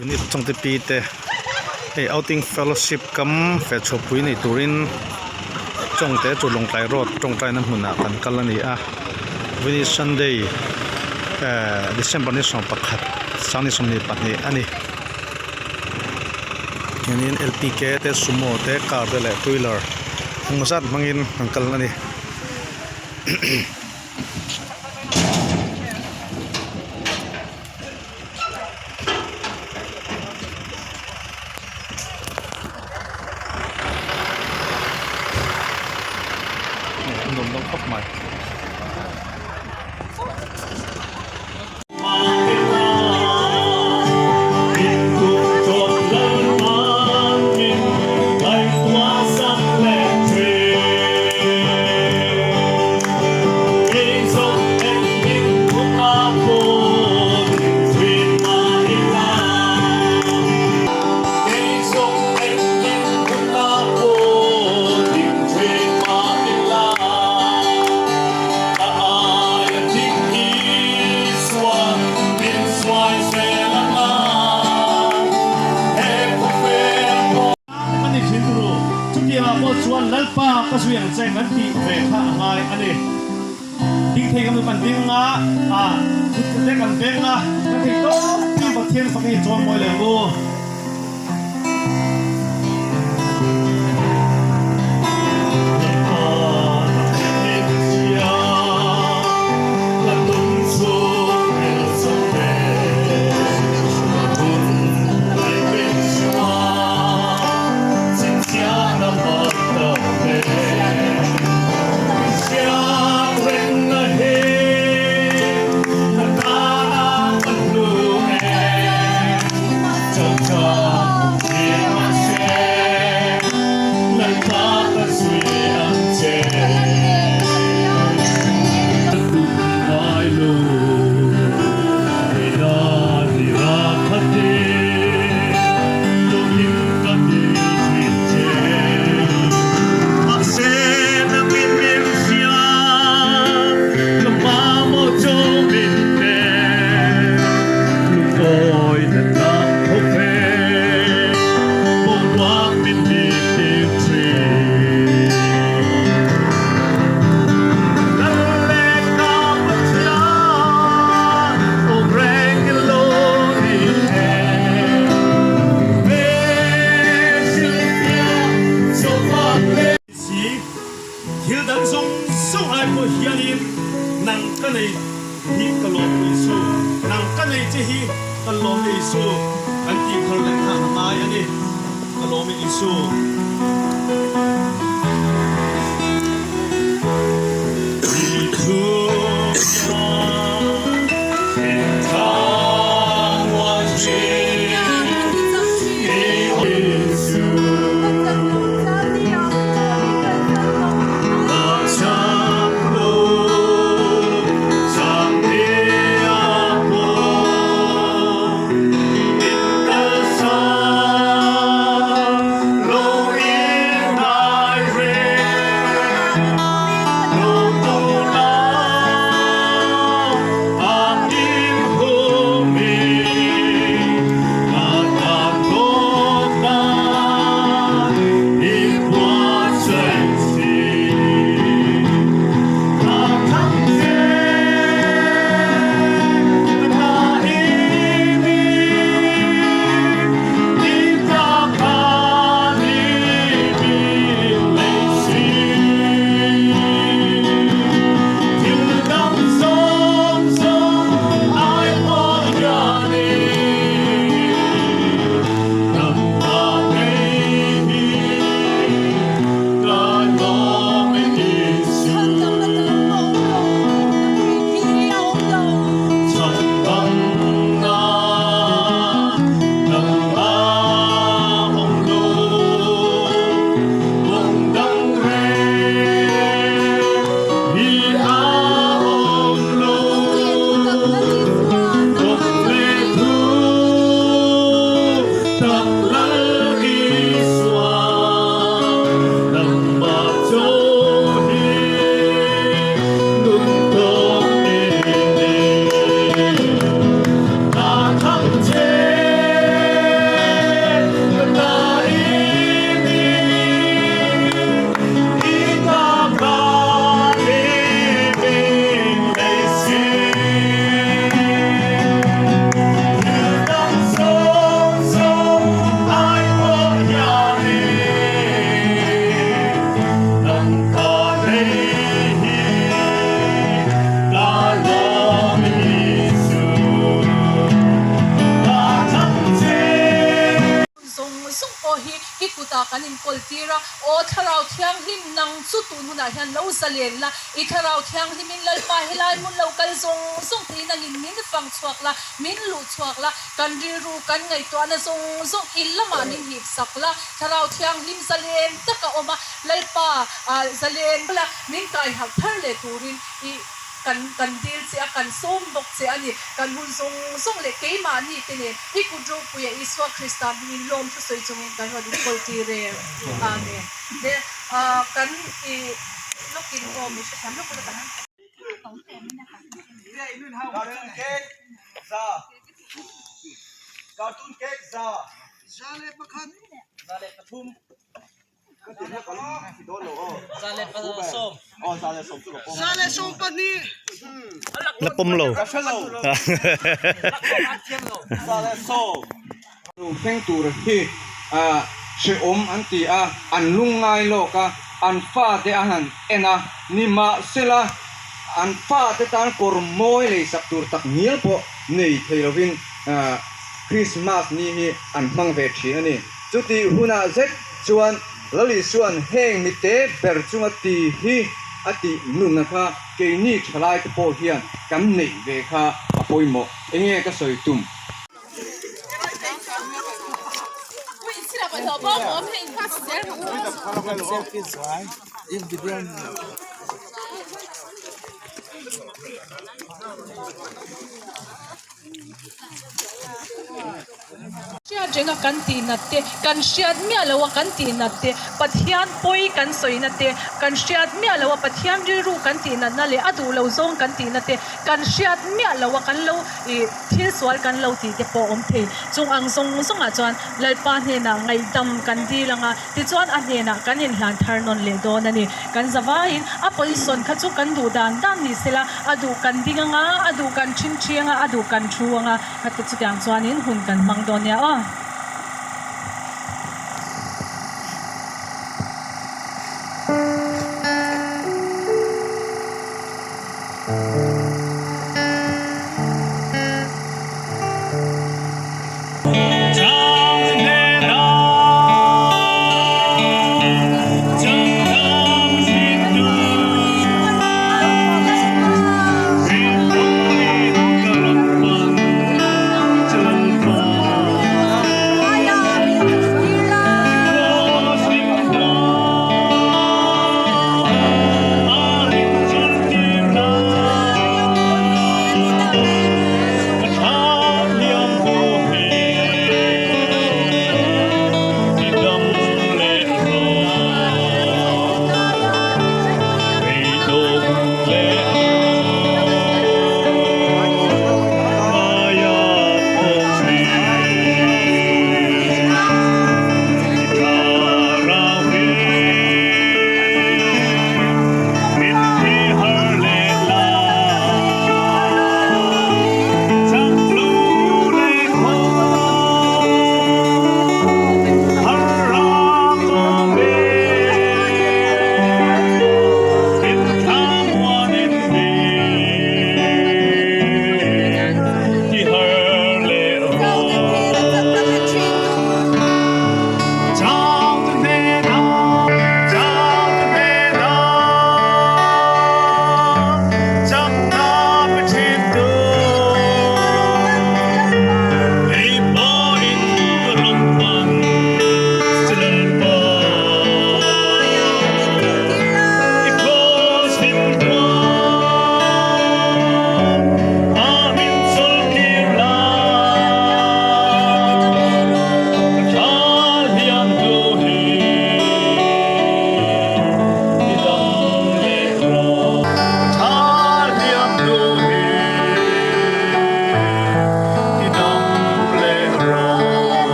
Unit chawngte pi te hei outing fellowship kam fehchhuahpui nei turin chawngte chu Lawngtlai road tawngtaina hmunah kan kal a ni a vawini Sunday eh December ni 11 sang ni 22 a ni hianin L P K te sumo te car te leh two wheeler engemaw zat hmangin an kal a ni. Nuam dawn khawp mai. A ni thin ru. Chutiangah pawh chuan Lalpa ka zui ang che kan tih ve kha a ngai a ni. Ding thei kan kan ding a, a kut te kan beng a, kan thei tawp in Pathian fak hi chuan mawi leh mu. Si, thil dang zawng zawng ai pawh hianin nang ka nei hi ka lawm Isu, nang ka nei che hi ka lawm e Isu kan tih thar leh kha a ngai a ni, ka lawm e Isu. kutah kan inkawl tir a, Aw Thlarau Thianghlim, nang chu tun hunah hian lo zalen la, i Thlarau Thianghlimin Lalpa helai hmun lo kal zawng zawng te hi nangin min fang chhuak la, min luh chhuak la, kan rilru kan ngaihtuahna zawng zawng i lamah min hip sak la, Thlarau Thianghlim zalen taka awm a, Lalpa zalen la, min kaiharh thar leh turin i kan kan dil che a, kan sawm bawk che a ni. Kan hun zawng zawng leh keimahni te nen i kut ropuia Isua Krista hmingin lawm thusawi chungin kan rawn inkawl tir e. Amen. Te kan i lawkin aw mi hrethiam lawk ula kan han. Cartoon cake za. Cartoon cake za. Za leh pakhat. Za leh pathum. La pawm lo. Thleng tur hi hrehawm an ti a, an lungngai lawk a, an fate a han en a, nimahsela an fate tan kawr mawi leisak tur tak ngial pawh nei thei lovin Krismas ni hi an hmang ve thin a ni. Chutih hunah zet chuan Lal Isua'n heng mite ber chunga ti hi a tih nunna kha keini thalaite pawh hian kan neih ve kha a pawimawh. Enge ka sawi tum? Hriat renga kan tihnat te, kan hriat miah loa kan tihnat te, Pathian pawi kan sawina te, kan hriat miah loa Pathian rilru kan tihnatna leh a duh lo zawng kan tihna te, kan hriat miah loa kan lo ih thil sual kan lo tih te pawh awm thei. Chung ang zawng zawngah chuan Lalpa hnenah ngaihdam kan dil anga tichuan a hnenah kan inhlan thar nawn leh dawn a ni. Kan zavaiin a position kha chu kan duh dan dan ni sela, a duh kan ding anga, a duh kan ṭhing ṭhi anga, a duh kan thu anga. Heti chutiang chuanin hun kan hmang dawn nia aw.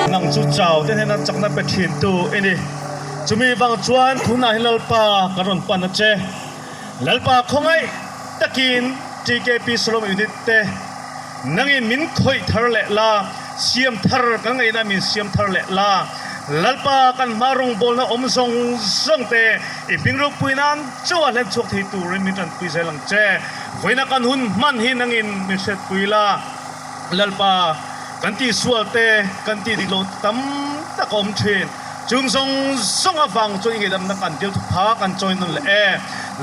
Nang chu chau te hnena chakna pe thin tu i ni. Chumi vang chuan tunah hi Lalpa kan rawn pan a che. Lalpa khawngaih takin TKP Salom Unit te nangin min khawih thar leh la, siam thar kan ngaihna min siam thar leh la. Lalpa kan hma rawngbawlna awm zawng zawng te i hming ropui nan chauha hlen chhuak thei turin min tanpui zel ang che. Vawiina kan hun hman hi nangin min hriatpui la. Lalpa, kan tihsual te, kan tih dik loh tam tak a awm thin. Chung zawng zawng avang chuan i ngaihdamna kan dil thupha kan chawi nawn leh e.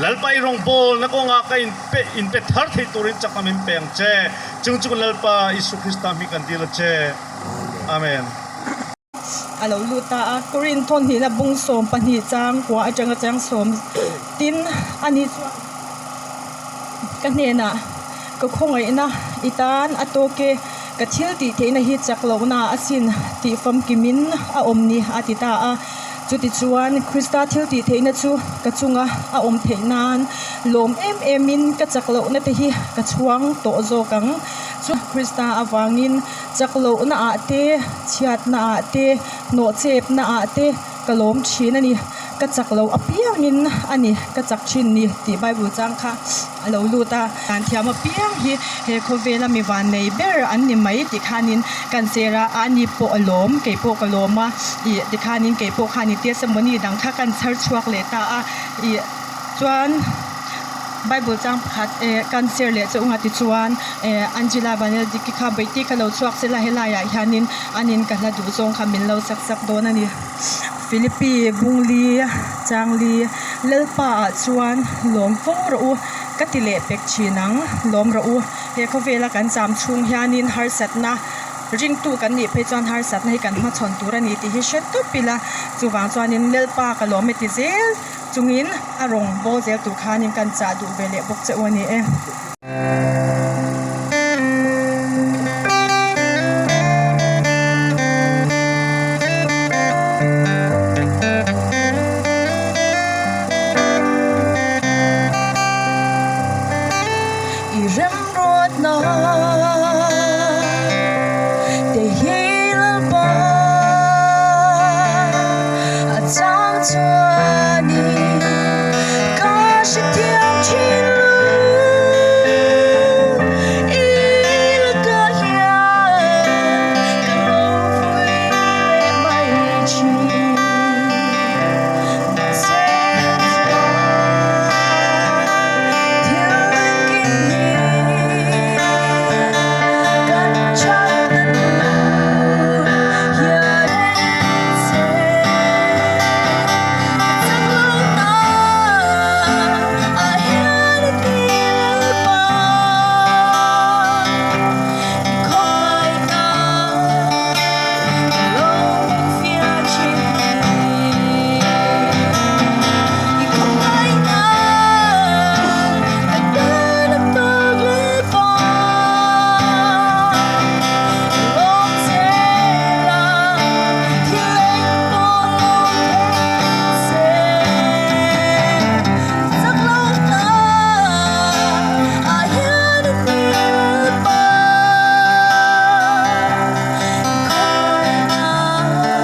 Lalpa i rawngbawlna kawngah ka inpe inpe thar thei turin chakna min pe ang che. Chung chu kan Lalpa Isu Krista hming kan dil a che. Amen. A lo lut ta a. Korin thawnhnihna bung 12 chang kua atanga chang sawm tin a ni chuan ka hnenah ka khawngaihna i tan a tawk e, ka thil tih theihna hi chak lohna a sin tih famkimin a awm ni a ti ta a. Chutichuan Krista thil tih theihna chu ka chunga a awm theih nan lawm em emin ka chak lohna te hi ka chhuang tawh zawk ang. Chu Krista avangin Chak lohna ah te, chhiatna ah te, hnawhchepna ah te ka lawm thin a ni. Ka chak loh apiangin a ni ka chak thin ni tih Bible chang kha a lo lut a. Dan thiam apiang hi he khawvela mi van nei ber an ni mai tih khanin kan ser a, a ni pawh a lawm, kei pawh ka lawm a, ih tikhanin kei pawh khan i testimony dang kha kan chhar chhuak leh ta a, ih chuan. Bible chang pakhat eh kan share leh che unga tichuan eh Angela Vaneldik-i kha beihti kha lo chhuak sela helaiah hianin anin ka hla duh zawng kha min lo sak sak dawn a ni. Philippi Bungli Changli Lalpa ah chuan lawm fo rawh u ka ti leh pek thin ang lawm rawh u he khawvela kan cham chhung hianin harsatna ringtu kan nih phei chuan harsatna hi kan hmachhawn tur a ni tih hi hre tawp ila chuvang chuanin Lalpa ka lawm e ti zel. Chungin a rawng bawl zel tur khanin kan chah duh ve leh bawk che u a ni e. I remruatna te hi Lalpa a chang chuanin ka hrethiam thin lu i lakah hian ka lo vui leh mai thin mahse chuan thil engkim hi kan thatna tur hian che ka chak lo ta a hian i ti lalpa i khawngaih na ka lo hmu fiah thin i khawngaih na ka tan a tawk lalpa lawm zel a thil eng pawh lo thleng se chak lo ta ah hian i ti lalpa i khawngaih na ka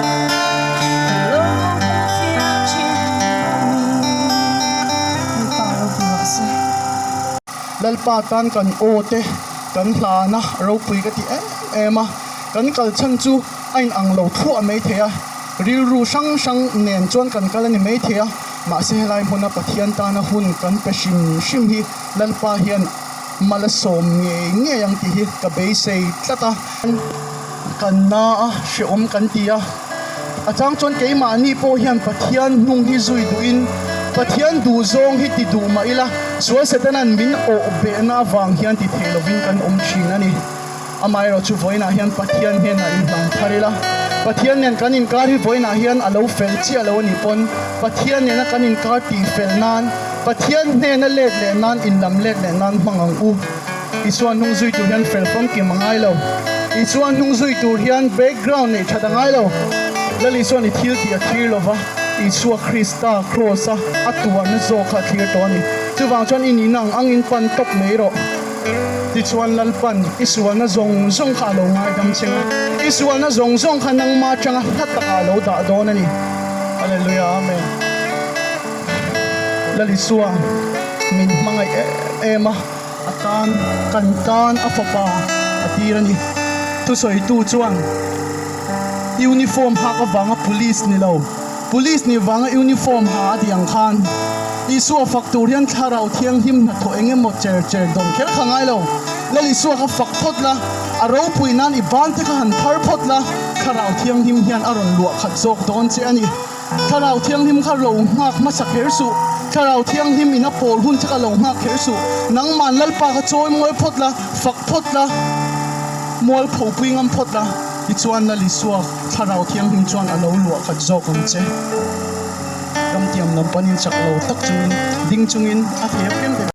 lo hmu fiah thin Lalpa ropui rawh se. Lalpa tan kan aw te kan hlana ropui ka ti em em a, kan kal chhan chu a in ang lo thluah mai thei a, rilru hrang hrang nen chuan kan kal a ni mai thei a, mahse helai hmuna Pathian tana hun kan pe hrim hrim hi Lalpa hian mal a sawm ngei ngei ang tih hi ka beisei tlat a. Kan na a, hrehawm kan ti a. A chang chuan keimahni pawh hian Pathian hnung hi zui duhin Pathian duh zawng hi ti duh mah ila, sual Setana'n min awh behna avang hian ti thei lovin kan awm thin a ni. Amaherawh chu vawiinah hian Pathian hnenah inhlan thar ila, Pathian nen kan inkar hi vawiinah hian a lo fel chiah lo a nih pawn Pathian nena kan inkar tih fel nan, Pathian hnena let leh nan, inlam let leh nan hmang ang u. Isua hnung zui tur hian fel famkim a ngai lo. Isua hnung zui tur hian background neih that a ngai lo. Lal Isua'n i thil tih a thlir lo va, Isua Krista kraws a a tuarna zawk kha a thlir tawh a ni. Chuvang chuan i nihna ang angin pan tawp mai rawh. Tichuan Lalpan i sualna zawng zawng kha a lo ngaidam cheng a, i sualna zawng zawng kha nangma atanga hla takah a lo dah dawn a ni. Hallelujah Amen. Lal Isua min hmangaih em em a. A tan, kan tan a fapa a tir a ni. Thusawitu chuan uniform hak avanga police ni lo, police nih vanga uniform ha a tih ang khan Isua fak tur hian thlarau thianghlim hnathawh eng emaw cher cher dawn kher kha ngai lo. Lal Isua kha fak phawt la, a ropui nan i ban te kha han phar phawt la. Thlarau Thianghlim hian a rawn luah khat zawk dawn che a ni. Thlarau Thianghlim kha lo nghak hmasa kher suh. Thlarau Thianghlim in a pawl hun che kha lo nghak kher suh. Nangman Lalpa kha chawi mawi phawt la, fak phawt la, mual phopui ngam phawt la, tichuan Lal Isua Thlarau Thianghlim chuan a lo luah khat zawk ang che. Ramtiam lam panin chak lo tak chungin ding chungin a thep reng reng.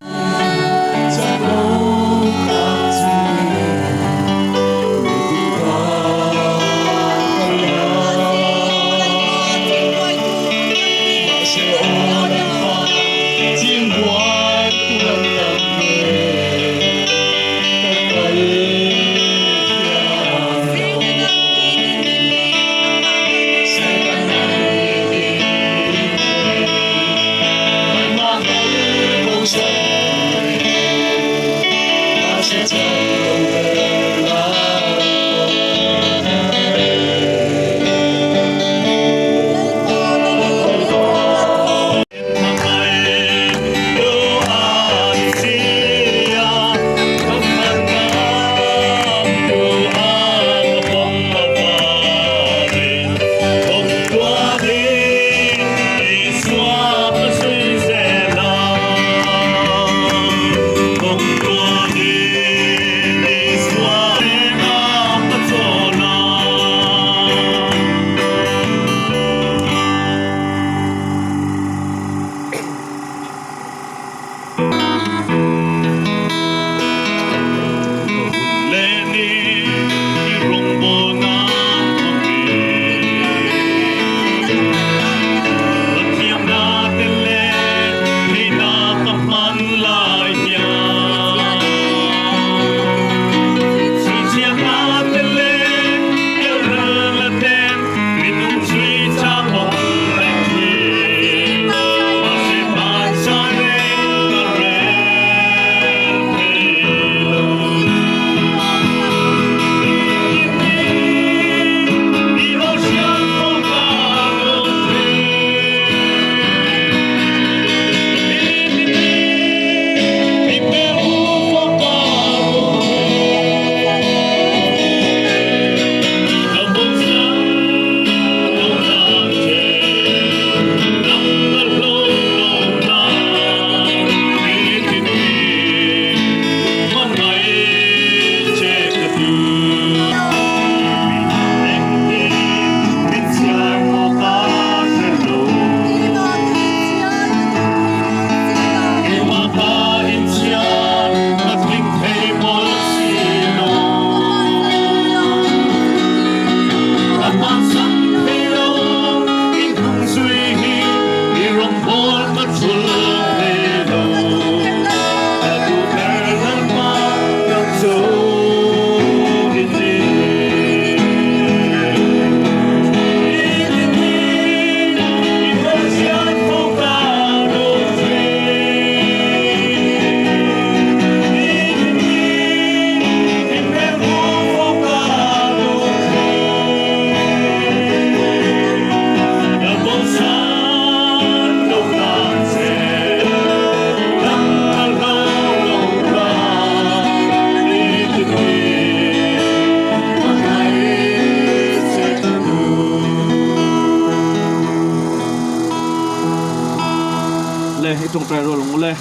Le i tawngtai rual ang ule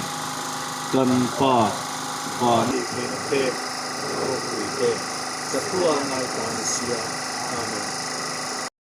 kan pa van nih theihna te ropui te chatuah ngaihtuah ni sia. Amen.